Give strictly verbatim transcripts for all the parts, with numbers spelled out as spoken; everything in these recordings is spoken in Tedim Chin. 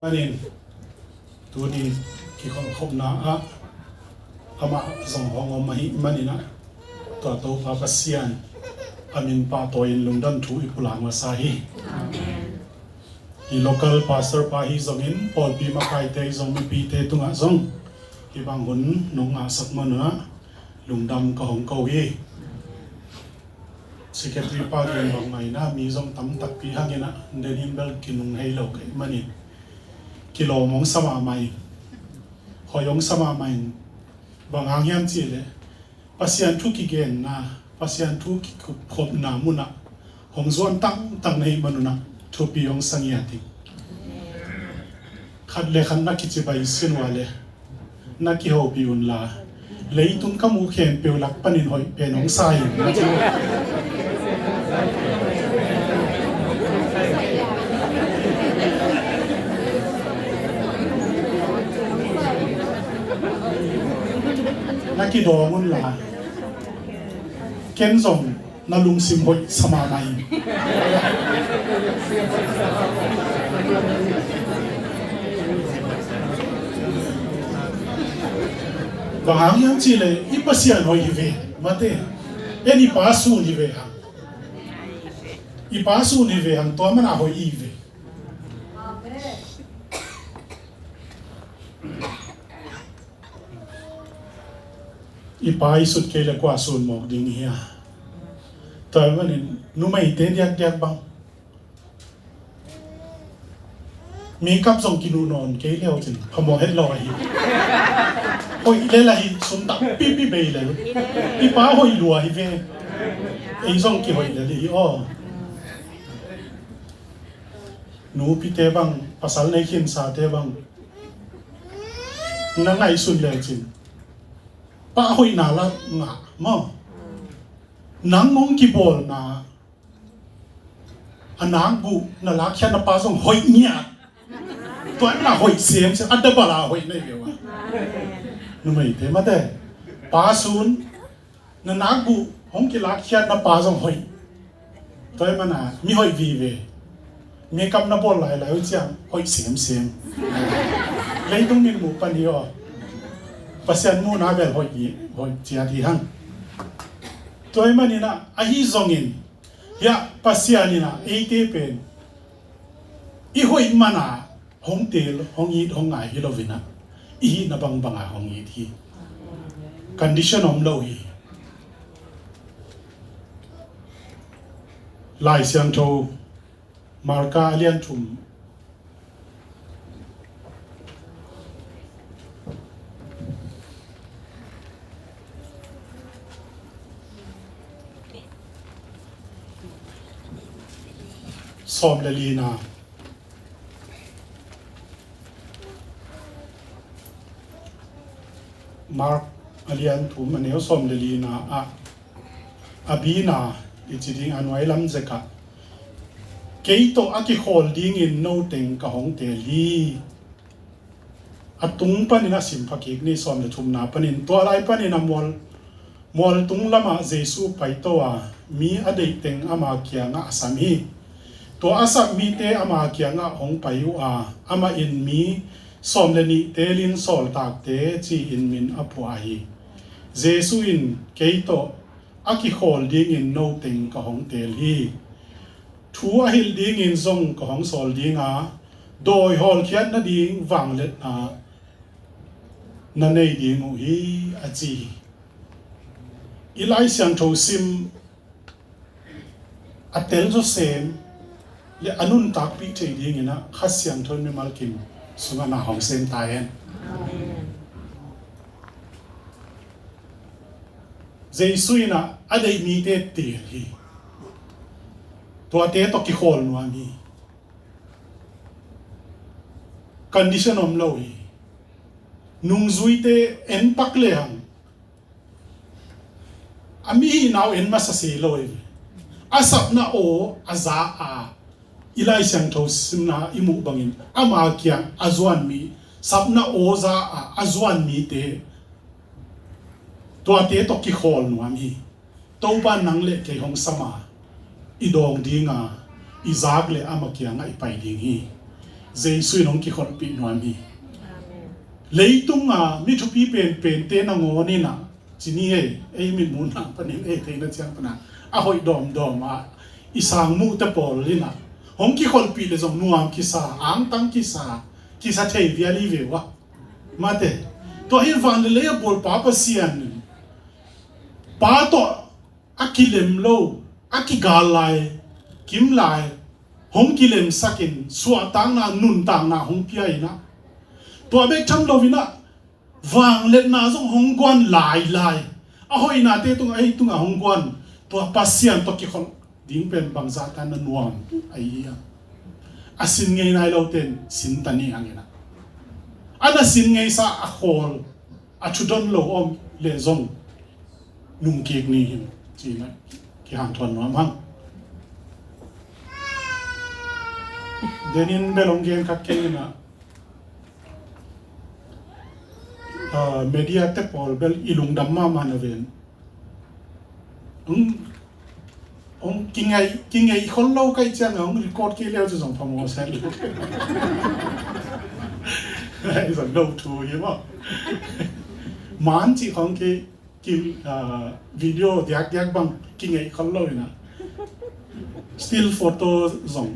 Manin tuni kikholhkhopna ah amah zong hong om ahih manin ah, tua Topa Pasian a min pahtawi-in lungdam thu i pulak masa hi. Amen. I local pastor pa hi zongin, pawlpi makaite hi zong, mipite tungah zong hih bang hun nong ngahsak man un ah lungdam ka hong ko hi. Secretary pa gen bang mah in ah, mi zong tam takpi hangin ah, den in bel kinung hei lo ka hih manin, kilawm hong sa mahmah in, hoih hong sa mahmah in. Bang hang hiam cih leh Pasian thu kigenna, Pasian thu kikupkhopna mun ah hong zuan tangtang na hih man un ah, thupi hong sa ngiat ing. Khat le khat na kicibai sin uh a leh na kihopih un la, leitung ka muh khempeuh lak panin hoih pen hong sa ing, na ci uh. Na kidawng un la, ken zong na lungsim hoih sa mahmah ing. Bang hang hiam cih leh i Pasian hoih hi ve, mate. En i Pa sun hi ve hang. I Pa sun hi ve hang, tua man a hoih i hi ve. I Pa i sut kei leh kua sun mawk ding i hi a? Tua ahih manin numeite diakdiak bang, makeup zong kinuh nawn kei leu cin phamawh het lo ahi. Hoih lel ahi, sum tampipi bei lel. I Pa hoih lua hi ve. Ei zong kihoih lel i hi aw. Nupite bang, pasal nei khinsate bang, na ngaihsun le cin, pa hoihna la ngah maw? Nang hong kibawlna, a nakguh na lakkhiat na pa zong hoih ngiat. Tua na hoih semsem, a dabala hoih na hi ve ua. Numeite, mate, pa sun, na nakguh hong kilakkhiat na pa zong hoih. Tua ahih mana mi hoih vive. Makeup na bawl lailai uh ciang hoih semsem. Leitung mitmuh pan hi aw. Pasian muhna bel hoih hi, hoih ciat hi hang. Tua ahih manin ah, ahi zongin, hiah Pasian in ah eite pen i hoih mana hong teel, hong it, hong ngai hi loin ah, i hihna bangbanga hong it hi. Condition om lo hi. Lai Siangtho Marka a lian thum, sawm le lina. Mark a lian thum, a neu sawm le lina ah, a bina i ci ding, a nuai lam zekah, kei tawh a kikhawl dingin no teng ka hong teel hi. A tung panin a sim pha kik ni, sawm le thumna panin, tua lai panin a mual, mualtung lamah Jesu paito a, mi a deih teng ama kiangah a sam hi. Tua a sap mite ama kiangah hong pai uh a, amah in mi sawm le nih teelin sawltakte ci-in min a phuah hi. Jesu in, kei tawh a kikhawl dingin no teng ka hong teel hi. Thu a hilh dingin zong ka hong sawl ding a, dawi hawlkhiat nading vangliatna na nei ding uh hi, a ci hi. I Lai Siangtho sim a tel zawsem le a nuntakpih thei dingin ah Kha Siangtho in mimal kim sungah na hong sem ta hen. Jesu in ah a deih mite teel hi. Tuate tawh kikhawl nuam hi. Condition om lo hi. Nungzuite en pak lehang, a mihihna uh en masa se lo hi. A sapna aw a za a, i Lai Siangtho simna i muh bangin ama kiang a zuan mi, sapna aw za a a zuan mite, tuate tawh kikhawl nuam hi. Topa nang le kei hong sam a, i dawng ding a, i zak le ama kiangah i pai ding hi. Jesu in hong kikholhpih nuam hi. Leitunga mi thupi penpente nangawn inah, ci ni ei, ei mitmuhna panin ei theihna ciang pana a hoih dawmdawm a i sangmuhte pawl inah hong kikholhpih le zong nuam kisa, angtang kisa, kisa thei vial hi ve uh a. Mate, tua hi van le lei a bualpa Pasian in Pa tawh a kilem lo, a kigal lai, kim lai, hong kilemsakin suahtakna, nuntakna hong pia inah, tua bek tham lo inah vangliatna zong hong guan lailai. A hoihnate tungah, ei tungah hong guan tua Pasian tawh kikholh ding pen bangzahta na nuam ahi hiam? A sin ngei nai lote in sin ta ni hang inah, a na sin ngeisa a khawl a thudon lo om le zong nungkik ni hin, ci-inah kihanthawn nuam hang. Denin bel hong gen kha kei inah, ah, media te pawl bel i lungdam mahmah na ven. Hong, hong kingeih, kingeih khol lo ka hih ciangah hong record kei leu ci zong phamawh set lo. Zong lo thu hi maw. Man cih khong ki, ki, ah, video diakdiak bang kingeih khol lo inah, still photo zong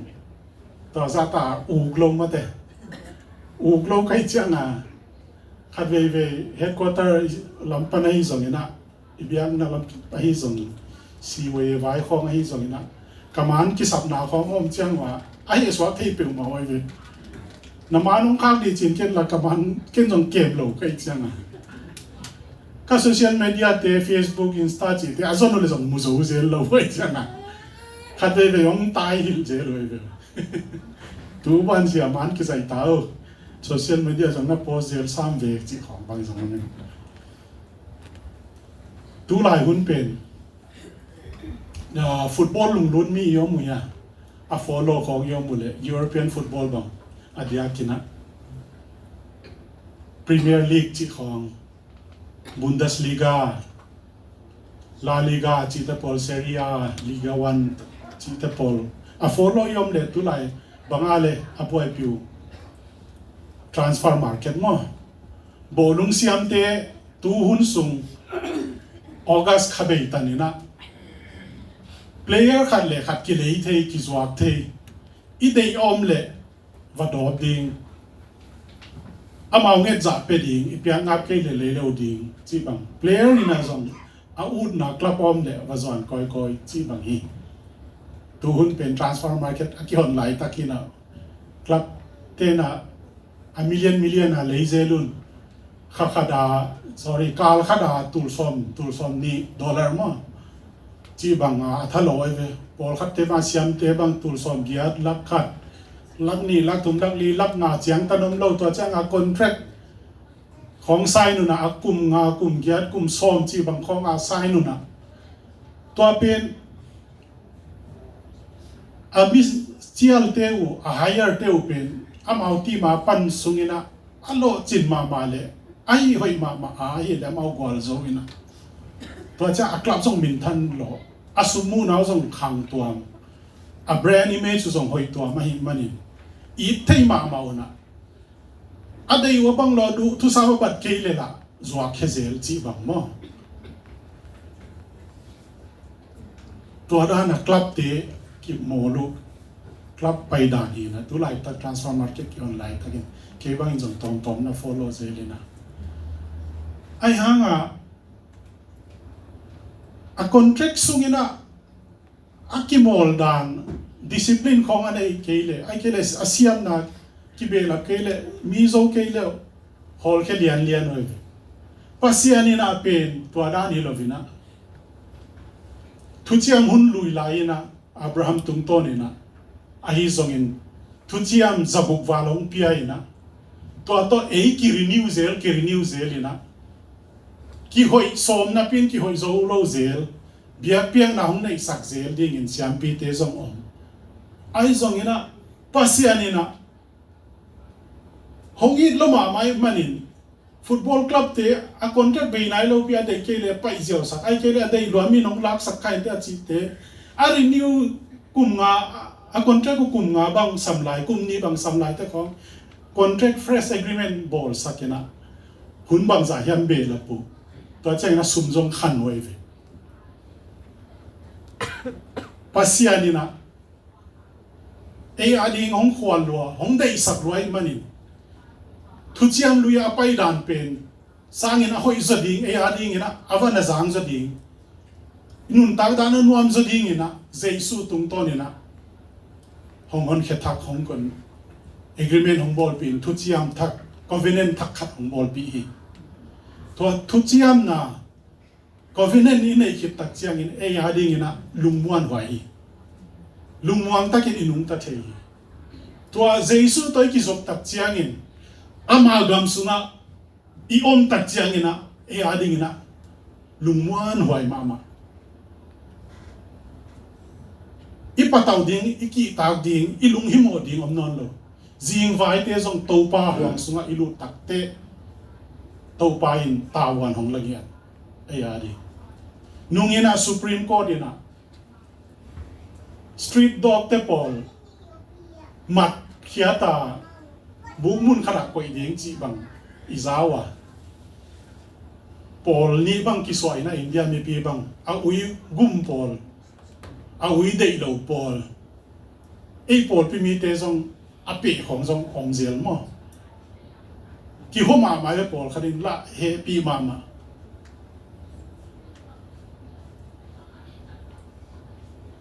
tua zahta uk lo mate. Uk lo ka hih ciangah khat veivei headquarter lam pan ahi zong inah, i biakna lam ahi zong, siwei vai khawng ahi zong inah, ka man kisapna khawng om ciang uh a, a hehsuak thei peuhmah uh ahi ve. Na man hong khak dih cin ken la ka man ken zong kem lo ka hih ciangah, ka social media te, Facebook, Insta cihte a zon uh le zong mu zo zel lo uh ahi ciangah, khat veivei hong tai hilh zel uh ahi ve. Tu ban sia man kizaih ta uh. Social media zong na post zel sam ve cih khawng bang zong a min. Tulai hun pen, ah, football lunglut mi i om uh hia? A follow khawng i om uh leh European football bang a diakinah Premier League cih khawng, Bundesliga, La Liga cihte pawl, Serie A, Liga One cihte pawl a follow i om leh tulai banga le a buaipi uh transfer market maw? Bawlung siamte tu hun sung August kha bei tan inah player khat le khat kilei thei, kizuak thei, i deih a om leh va dawp ding, amau ngetzah pia ding, i piak ngap kei le lei lo ding cih bang. Player inah zong a utna club a om leh va zuan kawikawi cih bang hi. Tu hun pen transfer market a kihon laitak inah club tenah a million million a lei zel un. Kha khat a, sorry, kal khat a tul sawm, tul sawm nih dollar maw, cih bang a, a tha lo ahi ve. Pawlkhatte bang, siamte bang tul sawm giat, lak khat, lak nih, lak thum, lak li, lak nga ciang tan om lo. Tua ciang a contract khawng sign un a, a kum nga, kum giat, kum sawm cih bang khawng a sign un a, tua pen a mi cialte uh, a hire te uh pen amau team a pan sung inah a lawhcin mahmah le a hih hoih mahmah a hih le amau gualzo inah, tua ciah a club zong minthan lawh, a sum muhna uh zong khang tuam, a brand image uh zong hoih tuam ahih manin it thei mahmah unah, a deih uh a bang lawh, duh thusau a bat kei le lah zuak khia zel cih bang maw? Tua dan a club te kimawl uh, club paidan hi na, tulai tak transfer market ki-on laitakin kei bangin zong tawmtawm na follow zel hi na. Ahi hangah a contract sung inah a kimawl dan, discipline khawng a neih kei leh, ahih kei leh a siamna kibehlap kei leh, mi zo kei leh hawlkhia lianlian uh hi. Pasian inah pen tua dan hi lo inah, thuciam hun lui lai inah, Abraham tungtawn inah, ahi zongin thuciam zabuk val hong pia inah, tua tawh ei ki-renew zel, ki-renew zel inah, kihoih sawm napi-in kihoih zo lo zel, biakpiakna hong neihsak zel dingin siampite zong om. Ahi zong inah, Pasian inah hong it lo mahmah ahih manin, football club te a contract bei nai lopi a deih kei leh paih ziausak, ahih kei leh a deih lua mi nong laksak kha inteh a cihte, a renew kum nga, A contract uh kum nga bang samlai, kum nih bang samlai te khawng contract fresh agreement bawlsak in ah hun bangzah hiam behlap uh. Tua ciangin ah sum zong khan huai ve. Pasian in ah ei a ding hong khual lua, hong deihsak lua ahih manin thuciam lui a paidan pen sangin a hoih zaw ding, ei a dingin ah a van a zang zaw ding, nuntak dan a nuam zaw dingin ah Jesu tungtawn in ah hong honkhia thak, hong kon agreement hong bawlpih in, thuciam thak, covenant thak khat hong bawlpih hi. Tua thuciamna covenant i neih khit tak ciangin ei a dingin ah lungmuan huai hi. Lungmuang takin i nungta thei hi. Tua Jesu tawh i kizop tak ciangin ama gam sungah i om tak ciangin ah ei a dingin ah lungmuan huai mahmah. I patauh ding, i kihtak ding, i lunghimawh ding om nawn lo. Zingvaite zong Topa huang sungah i lut takteh Topa in tavuan hong la ngiat ei a ding. Nung in ah Supreme Court in ah street dog te pawl mat khiat a buk mun khatah koih ding cih bang i za uh a, pawl nih bang kisuah in ah India mipi bang, a ui gum pawl, a ui deih lo pawl, ei pawlpi mite zong a peh khawng zong om zel maw? Kihua mahmah le pawlkhat in lah hehpih mahmah.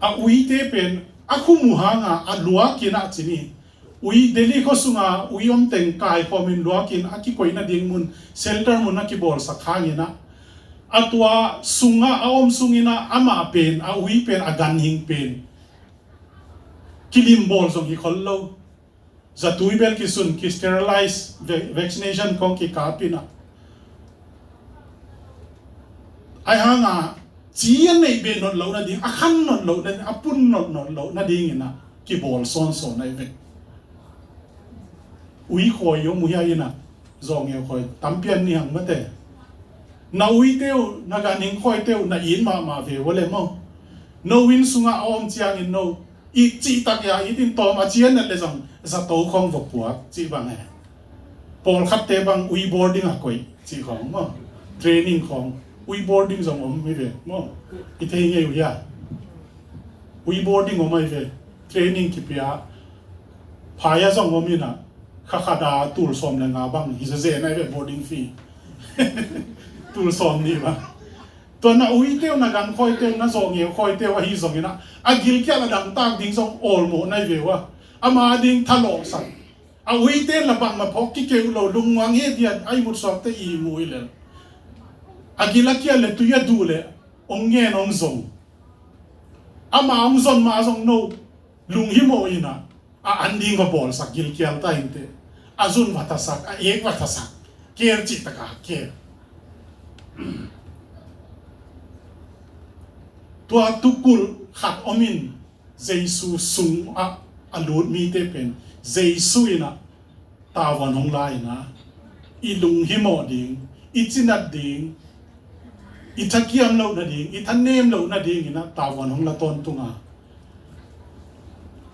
A uite pen a khum uh hanga a luakin ah cin hi. Ui Delhi khua sunga ui om teng kaikhawmin luakin a kikoihna ding mun, shelter mun a kibawlsak hangin ah a tua sungah a om sungin ah amah pen, a ui pen, a ganhing pen kilimbawl zong hi khol lo. Zatui bel kisun, ki sterilize, vac-, vaccination kong kikap in ah, ai hanga ci a neih beh nawn loh nading, a khan nawn loh nading, a pun nawn, nawn loh nadingin ah kibawl sawnsawn ahi ve. Ui khawi om uh hiai in ah, zawngeu khawi tampian ni hang mate. Na uite uh, na ganhing khawite uh na it mahmah ve ua le maw? No inn sungah a om ciangin no it cihtak a it in tawm a cian nat le zong zato khawng va puak cih bang e. Pawlkhatte bang ui boarding a koih cih khawng maw? Training khawng, ui boarding zong om hi ve maw? I thei ngei uh hia? Ui boarding om ahi ve. Training kipia. Phai a zong om in ah, kha khat a tul sawm le nga bang hi zazeh na hi ve, boarding fee. Tul sawm nih bang. Tua na uite uh, na gan khawite uh, na zawngeu khawite uh ahi zongin ah, a gilkial a dangtak ding zong awlmawh na hi ve ua. Ama ding thalawhsak. A uite la bangmah phawk kikeu lo, lungmuang hi diat a ihmut suakte ihmu hi lel. A gil a kial le tui a duh le ong ngen ong zong. Ama ong zon mah zong no lunghimawh in ah, a an ding va bawlsak gilkial ta inteh. A zun va thasak, a ek va thasak. Kel cihtak a kel. Tua tukulh khat om in, Jesu sungah a lut mite pen Jesu in ah tavuan hong la in ah, i lunghimawh ding, i cinat ding, i thakiam loh nading, i thanem loh nadingin ah tavuan hong la tawntung a,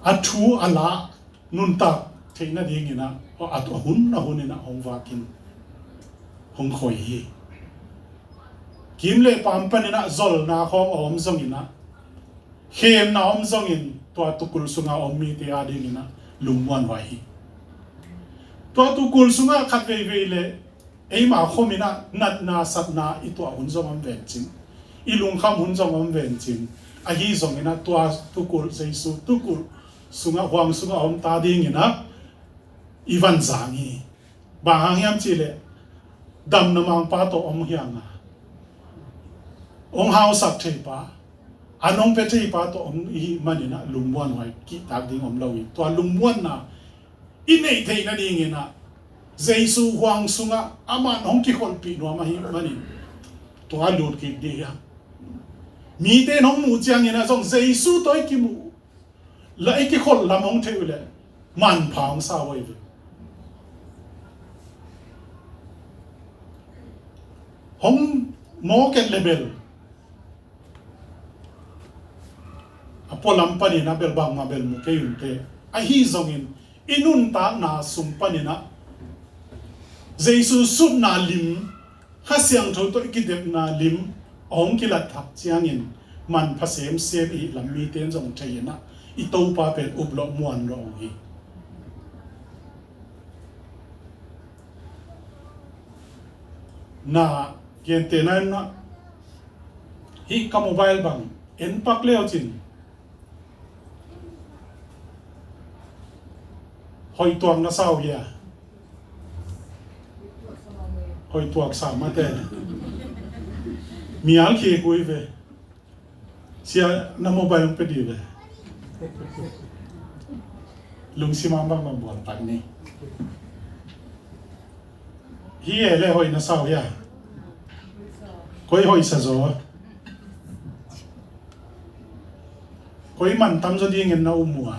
a thu a la nuntak theih nadingin ah, a, a hun a hun in ah hong vakin hong khoi hi. Kim le paam panin ah zolna khawng a om zongin ah, khemna om zongin tua tukulh sunga om mite a dingin ah lungmuan huai hi. Tua tukulh sunga khat veivei le eima khomin ah natna satna i tuah hun zong om vencin, i lungkham hun zong om vencin, ahi zongin ah tua tukulh, Jesu tukulh sungah, huang sungah om ta dingin ah i van zang hi. Bang hang hiam cihleh, damna mangpa tawh om hi hang a, hong hausak theipa, an hong pia theipa tawh om i hih manin ah lungmuan huai kihtak ding om lo hi. Tua lungmuanna i neih theih nadingin ah Jesu huang sungah aman hong kikholhpih nuam ahih manin tua lut kik dih hiam? Mite in hong muh ciangin ah zong Jesu tawh i kimuh la i kikholh lam hong theih uh leh manpha hong sa uh ahi ve. Hong mawk et le bel a pualam panin ah bel bangmah bel mu kei un teh. Ahi zongin i nuntakna sung panin ah Jesu sutna lim, Kha Siangtho tawh i kidepna lim a hong kilat thak ciangin manpha semsem i hih lam mite in zong thei in ah i Topa pen up lawh muan lawh uh hi. Na, gentehna in ah hih ka mobile bang en pak le uh cin hoih tuak na sa uh hia? Hoih tuak sa mate. Mial khik uh hi ve. Sia, na mobile hong pia dih ve. Lungsim a bang bang bual tak ni. Hi e le hoih na sa uh hia? Koi hoih sa zaw? Koi man tam zaw dingin na um uh a?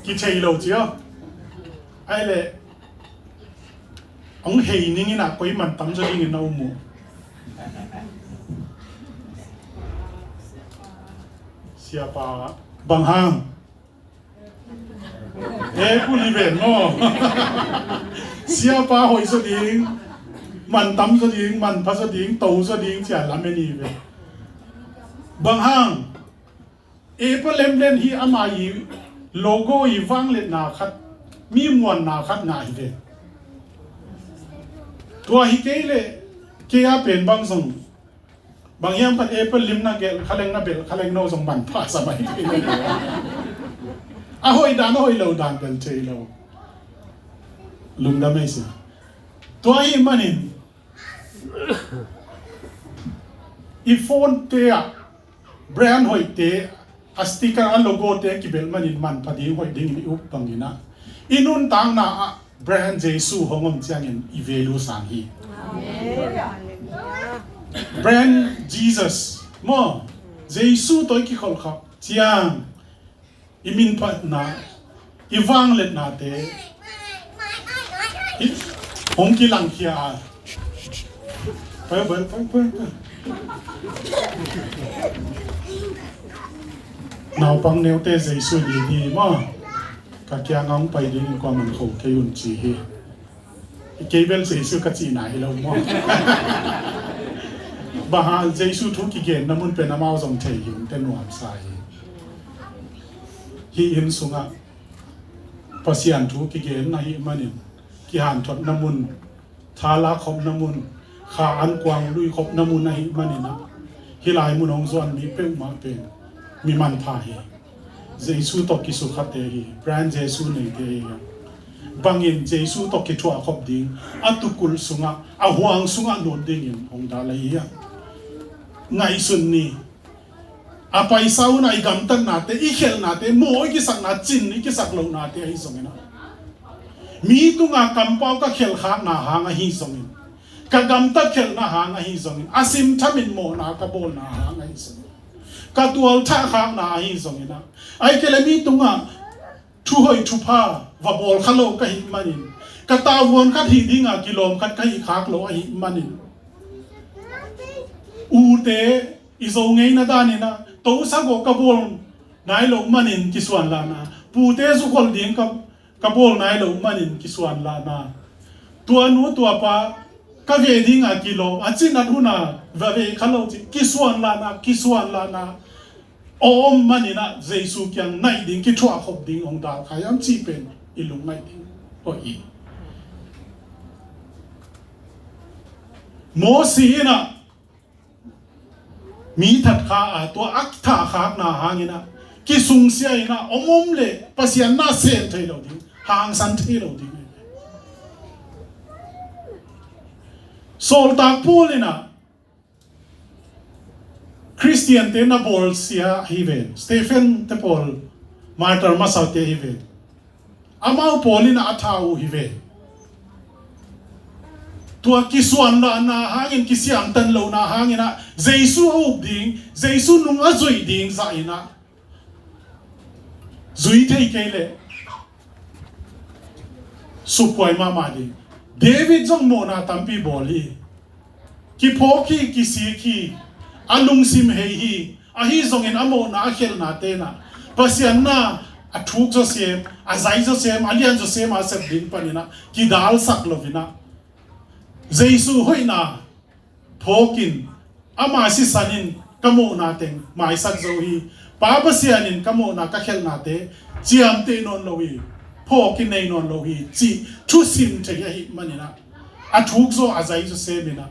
Kithei lo ci aw. Ai le, hong hei ning in ah koi man tam zaw dingin na um uh? Siapa, bang hang? E, kuli ven maw. Siapa hoih zaw ding, man tam zaw ding, manpha zaw ding, to zaw ding ci a lamen hi ve. Bang hang? Apple lemlem hi, ama i logo i vangliatna khat, mi muanna khat ngah hi ve. Tua hi kei leh kei a pen bang zong, bang hiam khat Apple lim na gelh kha leng, na belh kha leng, no zong manpha sa mai kei. A hoih dan a hoih lo dan bel thei lo. Lungdam ei si. Tua ahih manin i phone te ah brand hoihte, a sticker, a logo te kibelh manin manpha ding, hoih dingin i up bangin ah, i nuntakna ah brand Jesu hong om ciangin i value sang hi. Amen. Brand Jesus maw, Jesu tawh i kikholhkhak ciang i minphatna, i vangliatnate i hong kilangkhia a. Pai, pai, pai, pai, pai. Naupang neute Jesu ding hi maw. Ka kiang a hong pai dingin kuaman kho kei un ci hi. Kei bel Jesu ka cihna hi lo maw. Bang hang, Jesu thu kigenna mun pen amau zong thei hi, hong te nuamsa hi. Hih inn sungah Pasian thu kigenna ahih manin, kihanthotna mun, tha lak khopna mun, kha an kuang lui khopna mun ahih manin ah, hih lai mun hong zuan mi peuhmah pen mi manpha hi. Jesu tawh kisukhate hi, brand Jesu neite hi. Bangin Jesu tawh kithuah khop ding, a tukulh sungah, a huang sungah lut dingin hong dal ahi hiam? Ngaihsun ni. A paisa un a i gamtatnate, i khelhnate, maw i kisakna, cin i kisak lohnate ahi zongin ah, mi tunga kampau ka khelhkhakna hang ahi zongin, ka gamtat khelhna hang ahi zongin, a simthamin mawhna ka bawlna hang ahi zongin, ka tualthah khakna ahi zongin ah, ahih kei leh mi tungah thuhoih thupha va bawl kha lo ka hih manin, ka tavuan khat hih dinga kilawm khat ka hih khak lo ahih manin, ute i Zo ngeina danin ah, tosa gawh ka bawl nai loh manin kisuanlahna, pute zukhol ding ka, ka bawl nai loh manin kisuanlahna, tua nu tua pa ka ve dinga kilawm, a cinat huna va ve kha lo cih kisuanlahna, kisuanlahna a om manin ah Jesu kiang naih ding, kithuah khop ding hong dal kha hiam cih pen i lungngaih ding hoih hi. Mosi in ah mi that kha a, tua a thahkhakna hangin ah, kisungsia in ah, om om le Pasian na sem thei lo ding, hangsan thei lo ding. Sawltak Paul in ah, Khristiante na bawlsia hi ven, Stephen te pawl, martyr masate hi ven. Amau pawl in a tha uh hi ve. Tua kisuanlahna hangin, kisiamtan lohna hangin ah, Jesu a up ding, Jesu nung a zuih ding zah in ah, zui thei kei leh suphuai mahmah ding. David zong mawhna tampi bawl hi. Kiphawk hi, kisik hi, A lungsim hei hi, ahi zongin a mawhna a khelhnate in ah Pasian na a thuk zawsem, a zai zawsem, a lian zawsem a sep ding panin ah kidalsak loin ah Jesu hoihna phawkin ama sisan in ka mawhna teng maisak zo hi. Pa Pasian in ka mawhna ka khelhnate ciamteh nawn lo hi, phawk i nei nawn lo hi cih thusim thei ahih manin ah a thuk zaw a zai zawsem in ah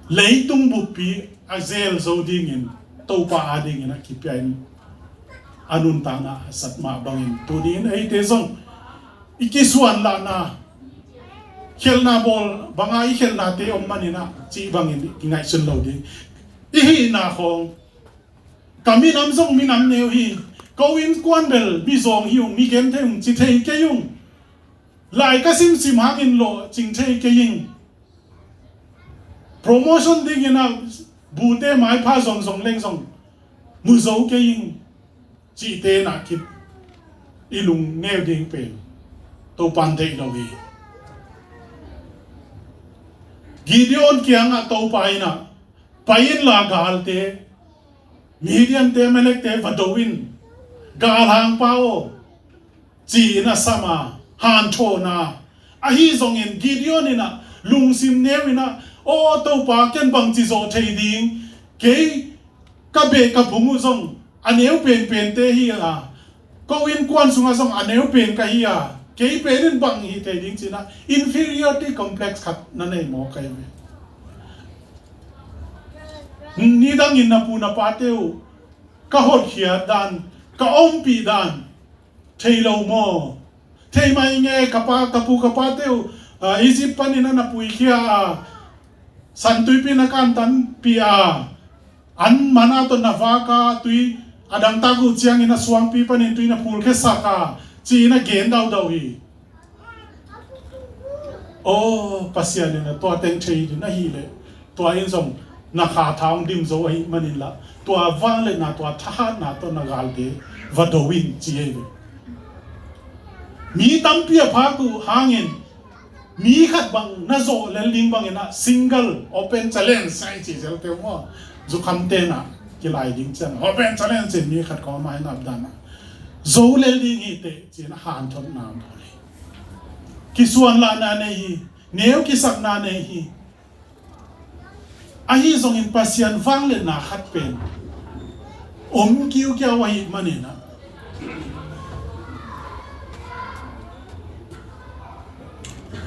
leitung buppi a zel zo dingin Topa adingin a kipia in a nuntakna a sat mah bangin tuni in eite zong i kisuan lahna khelhna bawl banga i khelhnate om manin ah cih bangin i ngaihsun lo ding. I hihna khawng ka minam zong minam neu hi. Ko innkuan bel mizawng hi ung, mi genthei ung, ci thei kei ung. Lai ka simsim hangin lawhcing thei kei ing. Promotion dingin ah bute maipha zongzong leng zong mu zo kei ing. Cihte in ah kip i lungneu ding pen Topan deih lo hi. Gideon kiangah Topa in ah pai inla galte, Midiante, Amalekte va do in, galhangpa aw, ci-in a sam a, hanthawna. Ahi zongin Gideon in ah lungsim neu in ah, aw Topa, ken bangci zawh thei ding, kei ka beh ka bung uh zong a neu penpente hi a, ko innkuan sungah zong a neu pen ka hi a, kei pen in bang hi thei ding ci-in ah inferiority complex khat na nei maw kai ve. Nidangin na pu na pate uh ka hotkhiat dan, ka ompih dan thei lo maw? Thei mai nge, ka pa, ka pu ka pate uh, ah, Egypt panin a na puikhia a, San Tuipi na kantanpih a, an mana tawh na vak a, tui a dangtak uh ciangin a suangpi panin tui na phulkhiasak a, ci-in a gen daudau hi. Aw, Pasian in a tua teng thei ding ahih leh tua in zong na kha tha hong dim zo ahih manin lah tua vangliatna, tua thahatna tawh na galte va do in ci hi ve. Mi tampi a phak uh hangin mi khat bang na zawh lel ding bangin ah single open challenge sai ci zel teu maw? Zukhamte na kilai ding ciang open challenge in mi khat kawm a i nap dan ah zo lel ding hi teh ci-in a hanthotna bawl hi. Kisuan lahna nei hi, neu kisakna nei hi. Ahi zongin Pasian vangliatna khat pen om kiukiau ahih manin ah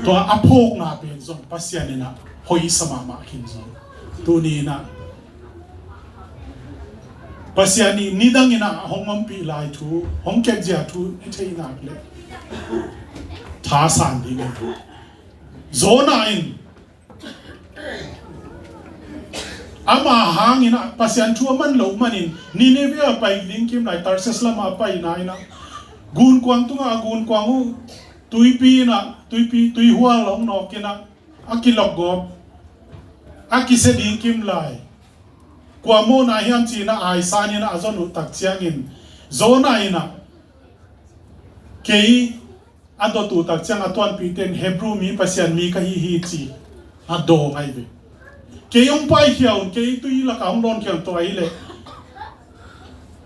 tua a phawkna pen zong Pasian in ah hoihsa mahmah khin zong. Tuni in ah Pasian nih nidang in ah hong ompih lai thu, hong kepzia thu i theih nak leh thasan ding hi. Jonah in ama hangin ah Pasian thu a man lo manin Nineveh a pai ding kim lai, Tarsis lam a paina in ah gunkuang tungah a gunkuang uh tuipi in ah, tuipi, tuihual hong nawk in ah a kilokgawp, a kisia ding kim lai. Kua mawhna hiam ci-in ah aisan in ah a zon uh tak ciangin Jonah in ah kei a dot uh tak ciang a tuanpihte in Hebrew mi, Pasian mi ka hi hi ci a dawng ahi ve. Kei hong paikhia un, kei tui lakah hong dawnkhia un, tua ahih leh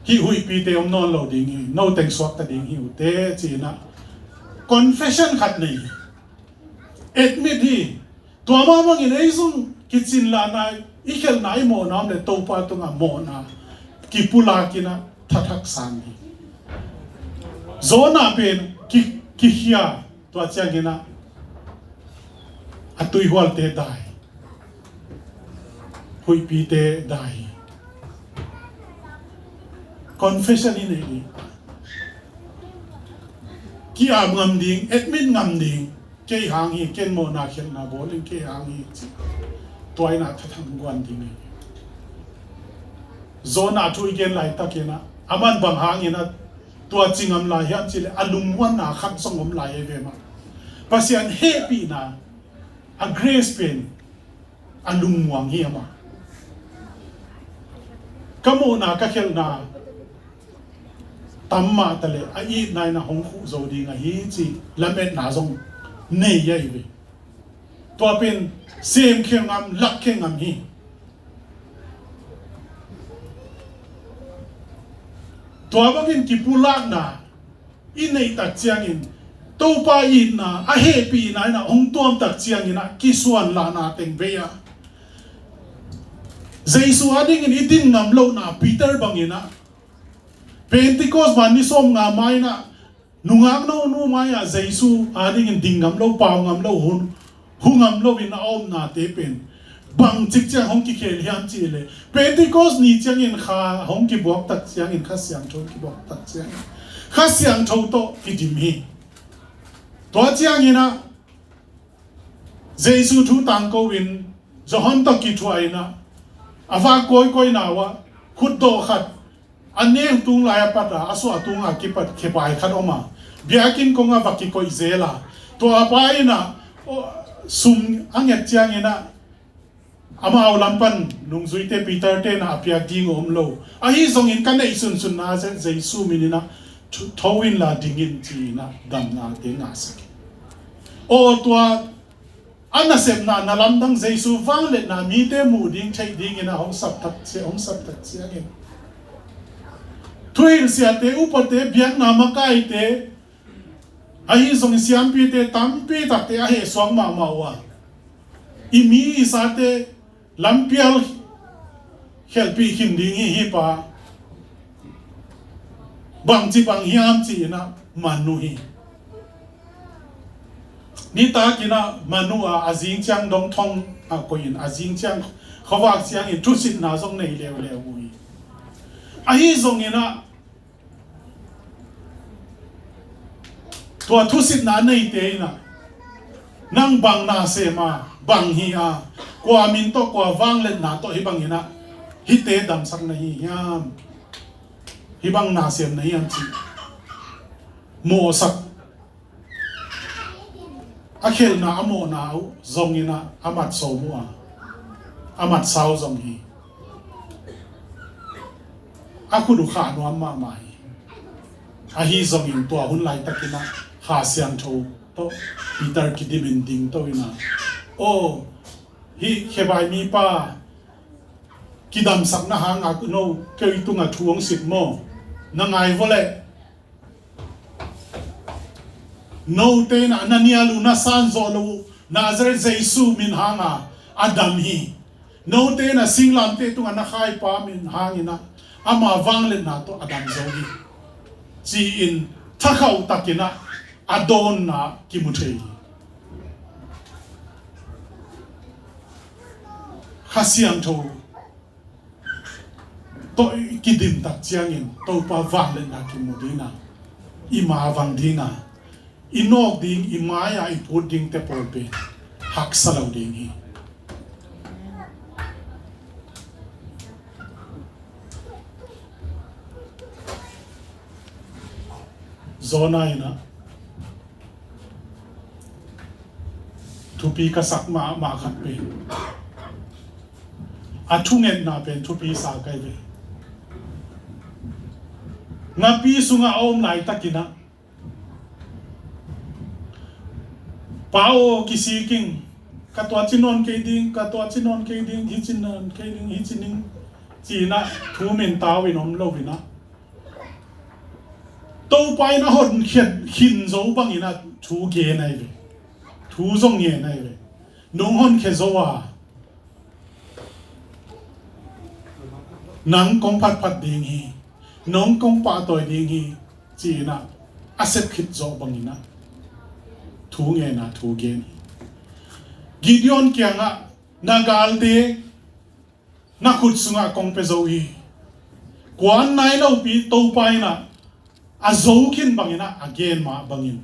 hih huihpite om nawn lo ding hi, no teng suakta ding hi uh teh ci-in ah confession khat nei hi. Admit hi. Tua mah bangin ei zong kicin lahna, i khelhna, i mawhna om leh Topa tungah mawhna kipulak in ah thathak sang hi. Jonah pen ki, kikhia, tua ciangin ah a tuihualte dai, huihpite dai hi. Confession i nei ding, ki-ap ngam ding, admit ngam ding. Kei hang hi, ken mawhna khelhna bawl in kei hang hi ci. Tua in ah thathang guan ding hi. Jonah thu i gen laitakin ah aman bang hangin ah tua ci ngam lai hiam cih leh a lungmuanna khat zong om lai hi ve mah. Pasian hehpihna, a grace pen a lungmuang hi amah. Ka mawhna ka khelhna tam mah taleh a itna in ah hong khuh zo ding ahi ci lametna zong nei ahi ve. Tua pen semkhia ngam, lakkhia ngam hi. Tua bangin kipulakna i neih tak ciangin, Topa itna, a hehpihna in ah hong tuam tak ciangin ah kisuan lahna teng vei a. Jesu a dingin i din ngam lohna Peter bangin ah, Pentecost van ni sawmnga mai-in ah, nungak no nu mai-ah Jesu a dingin ding ngam lo, pau ngam lo, hun hu ngam lo in a omnate pen bangcik ciang hong kikhel hiam cih leh, Pentecost ni ciangin kha hong kibuak tak ciangin Kha Siangtho hong kibuak tak ciangin Kha Siangtho tawh kidim hi. Tua ciangin ah Jesu thu tangko in Johan tawh kithuah in ah, a vak kawikawi na uh ah khutdawh khat a neng tung lai a pat a, a suah tung a kipat khebai khat om a, biakinn kong a va kikoih zel a, tua pa in ah, aw, sum a nget ciangin ah, amau lam pan nungzuite Peter te in ah a piak ding om lo. Ahi zongin ka neih sunsunna Jesu min in ah tho, tho inla ding in ci-in ah damnate ngahsak hi. Aw, tua a nasepna na lamdang Jesu vangliatna mite muh ding theih dingin a hong sap tak cia, hong sap tak ciangin, thuhilh siate, upate, biakna makaite, ahi zong siampite tampi takte a hehsuak mahmah uh a, i mi i sate lampial khelhpih khin ding hi, hi pa. Bangci bang hiam ci-in ah man uh hi. Nitakin ah man uh a, a zing ciang dong thong ah koih in, a zing ciang khuavak ciangin thusitna zong nei leuleu uh hi. Ahi zongin ah tua thusitna neite in ah, nang bang na sem a, bang hi a, kua min tawh, kua vangliatna tawh hih bangin ah hihte damsak na hi hiam? Hih bang na sem na hiam cih mawhsak, a khelhna a mawhna uh zongin ah a mat sawm uh a, a mat sau zong hi. A khut uh khah nuam mahmah hi. Ahi zongin tua hun laitakin ah Kha Siangtho tawh Peter kidimin dingto in ah, aw, hih khebai mipa kidamsakna hangah no kei tungah thu hong sit maw? Na ngai vua leh, note in ah na nial uh, na san zawh loh uh Nazareth Jesu min hanga a dam hi. Note in ah singlamteh tungah na khaipa min hangin ah ama vangliatna tawh a dam zo hi, ci-in thakhauh takin ah a dawnna kimu thei hi. Kha Siangtho tawh i kidim tak ciangin Topa vangliatna kimu ding a, i ma vang ding a, i nawk ding, i mai-ah i put dingte pawl pen haksa lo ding hi. Jonah in ah thupi ka sak mahmah khat pen, a thungetna pen thupi sa ka hi ve. Ngapi sungah a om laitakin ah, Pa aw, kisik ing, ka tuaci nawn kei ding, ka tuaci nawn kei ding, hici nawn kei ding, hici ning, ci-in ah thu min tau in om lo in ah, Topa in a honkhiat khin zo bangin ah thu gen ahi ve. Thu zong ngen ahi ve. Nong honkhia zo a, nang kong phatphat ding hi, nong kong pahtawi ding hi, ci-in ah a sep khit zawh bangin ah thu ngen a, thu gen hi. Gideon kiangah, na galte na khut sungah kong pia zo hi. Kuan nai lopi Topa in ah a zo khin bangin ah a gen mah bangin,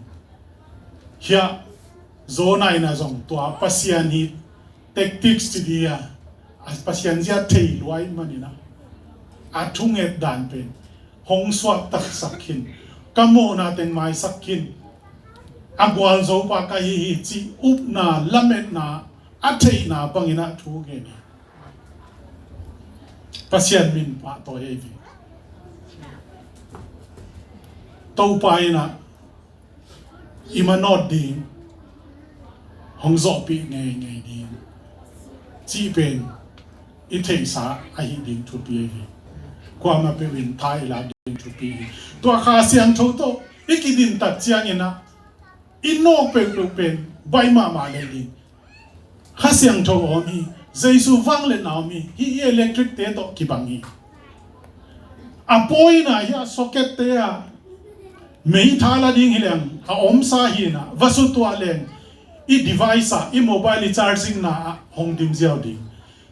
hiah Jonah in ah zong tua Pasian hi tactics ci dih a, a Pasian zia thei lua ahih manin ah, a thunget dan pen hong suaktasak khin, ka mawhna teng maisak khin, a gualzopa ka hi hi cih upna, lametna a theihna bangin ah thu gen hi. Pasian min pahtawi ahi ve. Topa in ah i manawt ding, hong zawhpih ngeingei ding cih pen i theihsa ahi ding thupi ahi ve. Kuamah peuh in tha i la ding thupi hi. Tua Kha Siangtho tawh i kidin tak ciangin ah i nawk peuhpeuh pen baih mahmah lel ding. Kha Siangtho a om hi. Jesu vangliatna a om hi. Hih i electric te tawh kibang hi. A pawina hi a, socket te ah meitha la ding hi leng a omsa hi na, va sutuah leng i device ah, i mobile i charging na ah hong dim ziau ding.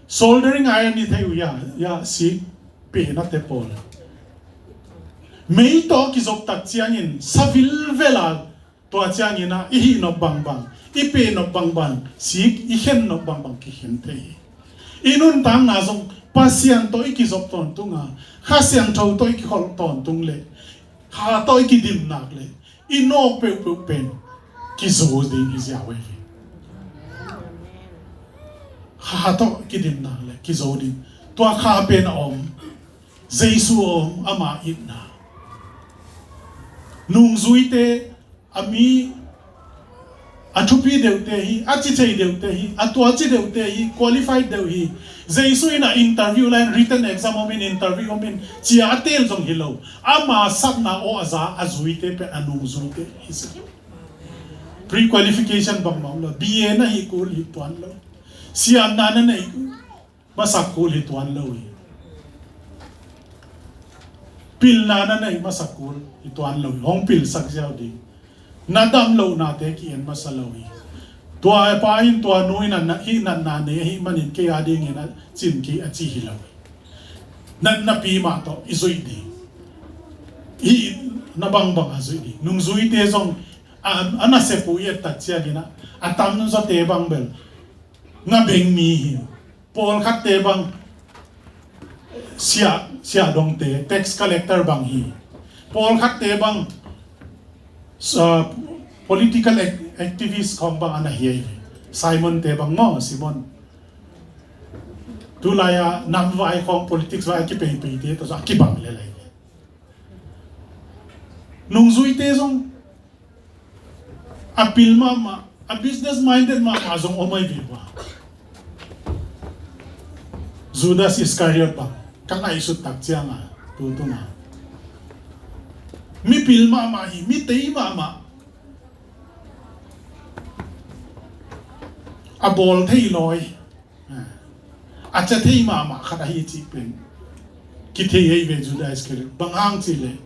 Soldering iron i thei uh hia, hia, si pehna te pawl. Mei tawh kizop tak ciangin sa vilvel a, tua ciangin ah i hih nop bangbang, i peh nop bangbang, sik i khen nop bangbang kikhen thei hi. I nuntakna zong Pasian tawh i kizop tawntung a, Kha Siangtho tawh i kikholh tawntung leh, Kha tawh i kidim nak leh, i nawk peuhpeuh pen kizo ding hi ziau hi. Kha tawh kidim nak leh kizo ding. Tua Kha pen a om, Jesu a om, ama itna. Nungzuite, a mi, a thupi deuhte hi, a ci thei deuhte hi, a tua ci deuhte hi, qualified deuh hi. Jesu in a interview lai, written exam om in, interview om in, ci a a teel zong hi lo. Ama sapna aw a za a zuite pen a nungzuite hi si. Pre-qualification bangmah om lo. B A na hih kul hi tuan lo. Siamna na neih masak kul hi tuan lo hi. Pilna na neih masak kul hi tuan lo hi. Hong pilsak ziau ding. Na dam lohnate ki-en masa lo hi. Tua pa in, tua nu in a na, hih natna nei ahih manin kei a dingin a cin kei a ci hi lo hi. Natnapi mah tawh i zuih ding. Hih na bangbang a zuih ding. Nungzuite zong a, a nasep uh i et tak ciangin a, a tamzawte bang bel ngabeng mi hi. Pawlkhatte bang sia, siahdongte, tax collector bang hi. Pawlkhatte bang, uh, political ac-, activist khawng bang a na hi ei. Simon te bang maw, Simon. Tulai a namvai khawng politics vai a kipeipeite tawh zong a kibang lel ei. Nungzuite zong a pil mahmah, a business minded mahmah zong om ahi ve ua. Judas Iscariot bang ka ngaihsut tak ciang a, tu tung a, mi pil mahmah hi, mi tei mahmah, a bawl thei lawi, a cia thei mahmah khat ahi cih pen kithei ahi ve. Judas Iscariot bang hang cih leh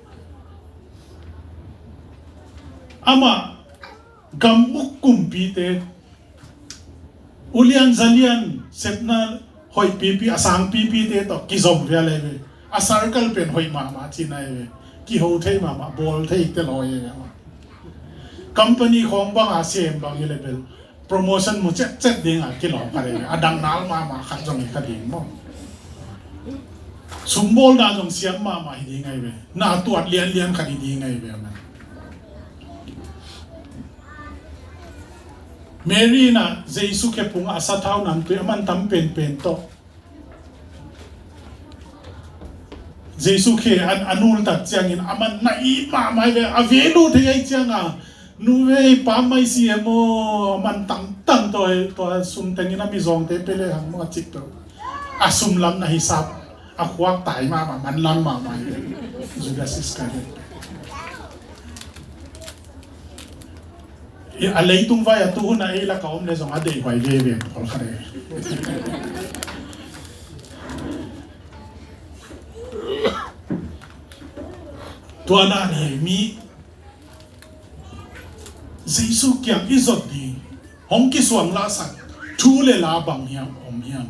amah gam uk kumpite, ulian zalian, sepna hoih pipi, a sang pipite tawh kizom vial ahi ve. A circle pen hoih mahmah cihna ahi ve. Kiho thei mahmah, bawl thei te lawi ahi ve amah. Company khawng bang a sem bang hi leh bel promotion mu cetcet ding a kilawm khat ahi ve. A dangnal mahmah khat zong hi kha ding maw. Sum bawlna zong siam mahmah hi ding ahi ve. Na tuat lianlian khat hi ding ahi ve amah. Mary in a Jesu khe phung a sathau namtui a man tam penpen tawh, Jesu khe a, a nul tak ciangin a man na it mahmah ahi ve. A value thei ahi ciang a, nu vei pa mai si e maw, a man tamtam tawh, tawh sum tengin a mizawngte pe le hang maw a cik tawh. A sum lam na hisap a khuak tai mahmah, manlang mahmah hi. Judas Iscariot. A leitung vai a tu hun a ei lak a om le zong a deihhuai veve pawlkhat e. Tua dan hi mi Jesu kiang i zot ding, hong kisuang lahsak thu le la bang hiam om hiam?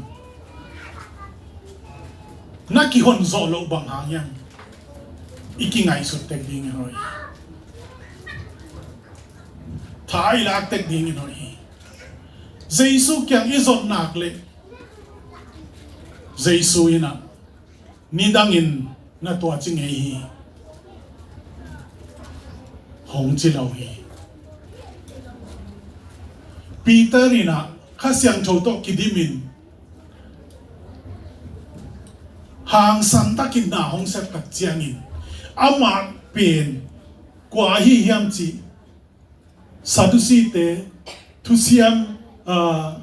Na kihon zawh loh bang hang hiam? I kingaihsut tek ding in hoih hi. Tha i lak tek ding in hoih hi. Jesu kiang i zot nak leh Jesu in a nidangin na tuaci ngei hi, hong ci lo hi. Peter in a Kha Siangtho tawh kidimin hangsan takin na hong sep tak ciangin amah pen kua ahi hiam cih Sadduceete, thusiam, ah,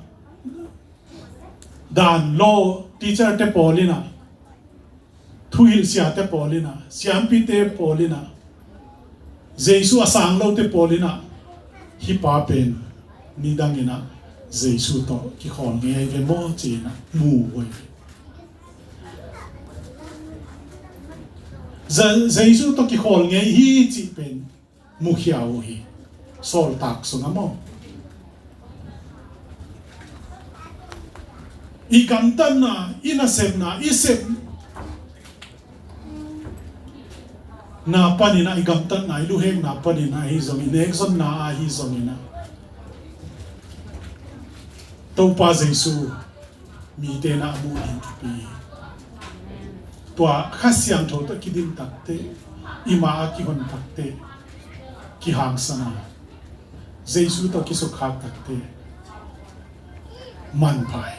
dan law teacher te pawl in a Thuhilh siate pawl in ah, siampite pawl in ah, Jesu a sang lote pawl in ah, hih pa pen nidang in ah Jesu tawh kikhawl ngei ahi ve maw ci-in ah mu uh ahi ve. Je- Jesu tawh kikhawl ngei hi cih pen mukhia uh hi. Sawltak sungah maw, i gamtatna, i nasepna, i sepna panin ah, i gamtatna, i luhekna panin ah ahi zongin, i nekzonna ahi zongin ah, Topa Jesu mite in ah a muh ding thupi hi. Tua Kha Siangtho tawh kidim takteh, i ma a kihon takteh, kihangsan a, Jesu tawh kisukkhak takteh manpha hi.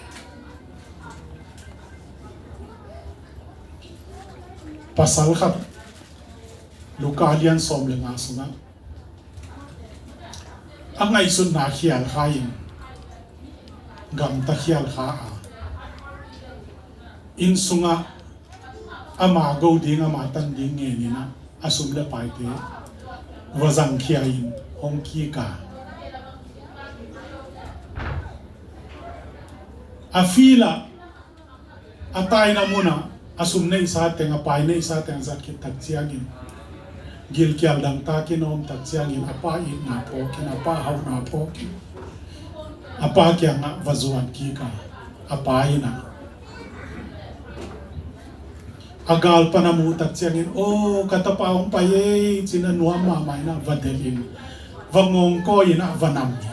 Pasal khat, Luka lian sawm le nga sungah, a ngaihsutna khial kha in, gamta khial kha a, inn sungah ama go ding, ama tan ding ngen in ah, a sum le paite va zangkhia in hong kik a, a field ah, a taina munah a sum neihsa teng, a pai neihsa teng zat khit tak ciangin, gilkial dangtak in a om tak ciangin, a pa itna phawk in, a pa hauhna phawk in, a pa kiangah va zuan kik a, a pa in ah, a gal pan a muh tak ciangin, "Aw, ka tapa hong pai ei," ci-in ah nuam mahmah in ah va delh in, va ngawngkawi in ah va nam hi.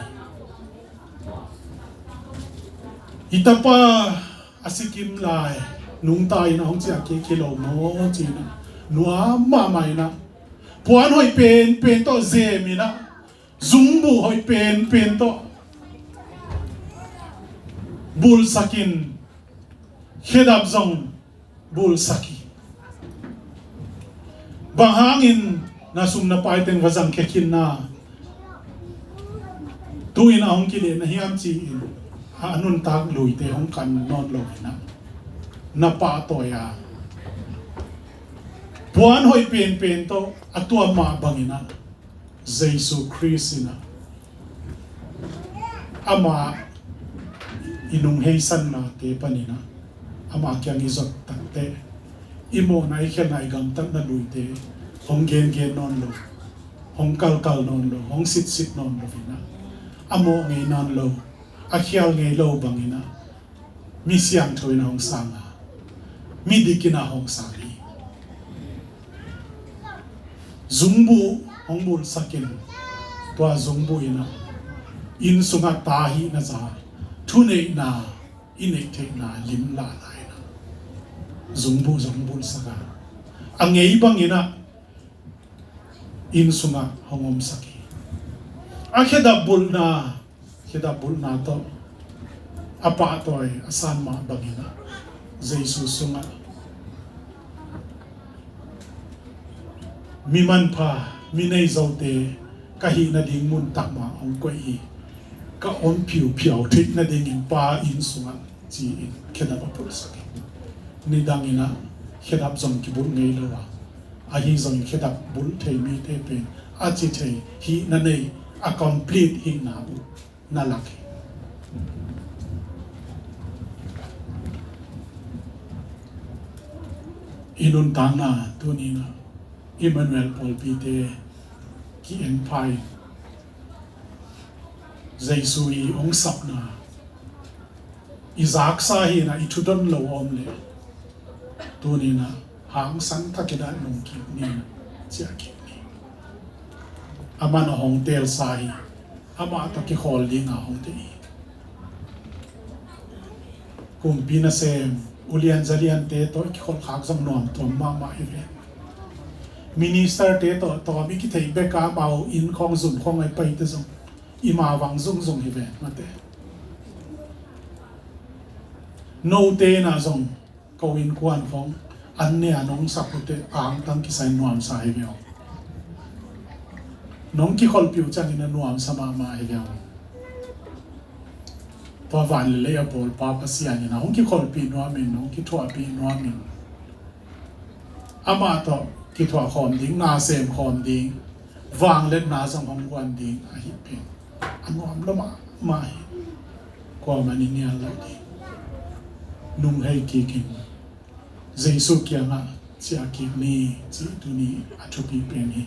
"I tapa a sikim lai nungta in ah hong ciah kik hi lo maw?" ci-in ah nuam mahmah in ah, puan hoih penpen tawh zem in ah, zungbuh hoih penpen tawh bulhsak in, khedap zong bulhsak hi. "Bang hangin na sum na pai teng va zangkhia khin na, tu-in a hong kilehna hiam?" ci-in a nuntak luite hong kan nawn lo in ah, na pahtawi a, puan hoih penpen tawh a tuam mah bangin ah, Jesu Khrist in ah, ama i nunghei sannate panin ah, ama kiang i zot takteh, i mawhna, i khelhna, i gamtatna luite hong gengen nawn lo, hong kalkal nawn lo, hong sitsit nawn lo in ah, a mawh ngei nawn lo, a khial ngei lo bangin ah, mi siangtho in ah hong sang a, midik in ah hong sang hi. Zungbuh hong bulhsak in, tua zungbuh in ah, inn sungah ta hihna za, thuneihna, i neih theihna lim lahna in ah, zungbuh zong bulhsak a, a ngei bangin ah inn sungah hong omsak hi. A khedap bulhna, khedap bulhna tawh a pahtawi a san mah bangin ah, Jesu sungah mi manpha, mi neizote ka hih nading mun tak mah hong koih hi. Ka om phiuphiau theih nadingin Pa inn sungah, ci-in khedap a bulhsak hi. Nidang in ah khedap zong kibulh ngei lo a, ahi zongin khedap bulh thei mite pen a ci thei, hihna nei, a complete hihna uh na lak hi. I nuntakna tuni-in ah Emmanuel pawlpite ki-en pha in, Jesu i hong sapna, i zaksa hi-in ah i thudon lo a om leh, tuni-in ah hangsan takin ah nung kik ni, ciah kik ni. Aman a hong teelsa hi. Amah tawh kikhawl dingin hong deih hi. Kumpi nasem, ulian zaliante tawh i kikholhkhak zong nuam tuam mahmah hi ve. Ministerte tawh tawm i kitheih bek a, amau inn khawng zung khawng a i paite zong i mavang zungzung hi ve, mate. Note in ah zong ko innkuan khawng an ne a nong sap uh teh angtang kisai nuamsa hi ve aw. Nong kikholhpih uh ciangin a nuamsa mahmah hi ve aw. Tua van le lei a bawlpa Pasian in ah hong kikholhpih nuamin, hong kithuahpih nuamin. amah tawh kithuah khawm ding, na sem khawm ding, vangliatna zong hong guan ding ahi pen a nuam lua mahmah hi. Kuamah in i nial loh ding, nunghei kikin Jesu kiangah ciah kik ni cih tuni a thupi pen hi.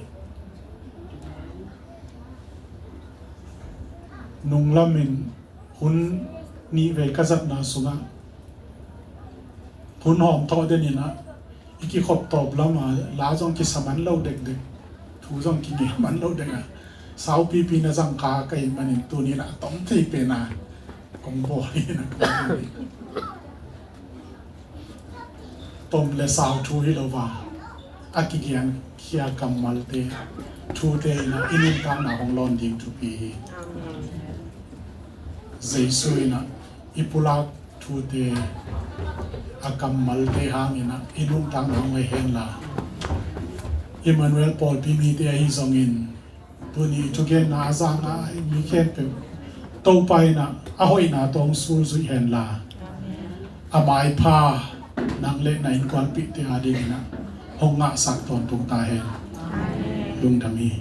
Nunglamin hun nih vei ka zatna sungah hun hawm thawh den inah i kikhop tawp lamah la zong kisa man lo dekdek, thu zong kingeh man lo dekah saupipi na zangkha ka hih manin tuni inah a tom thei pena kong bawl inah kong bawl hi. Tom le sau thu hi lo va, a kigenkhia kammalte, thute inah i nuntakna hong lawn ding thupi hi. Jesu inah i pulak thute, a kammalte hang inah i nuntakna hong hei henla, Emmanuel pawlpi mite ahi zongin tuni thugenna a zang a mi khempeuh Topa inah a hoihna tawh hong sulzuih henla, a maipha nang le na innkuanpihte a ding inah hong ngahsak tawntung ta hen. Lungdam hi.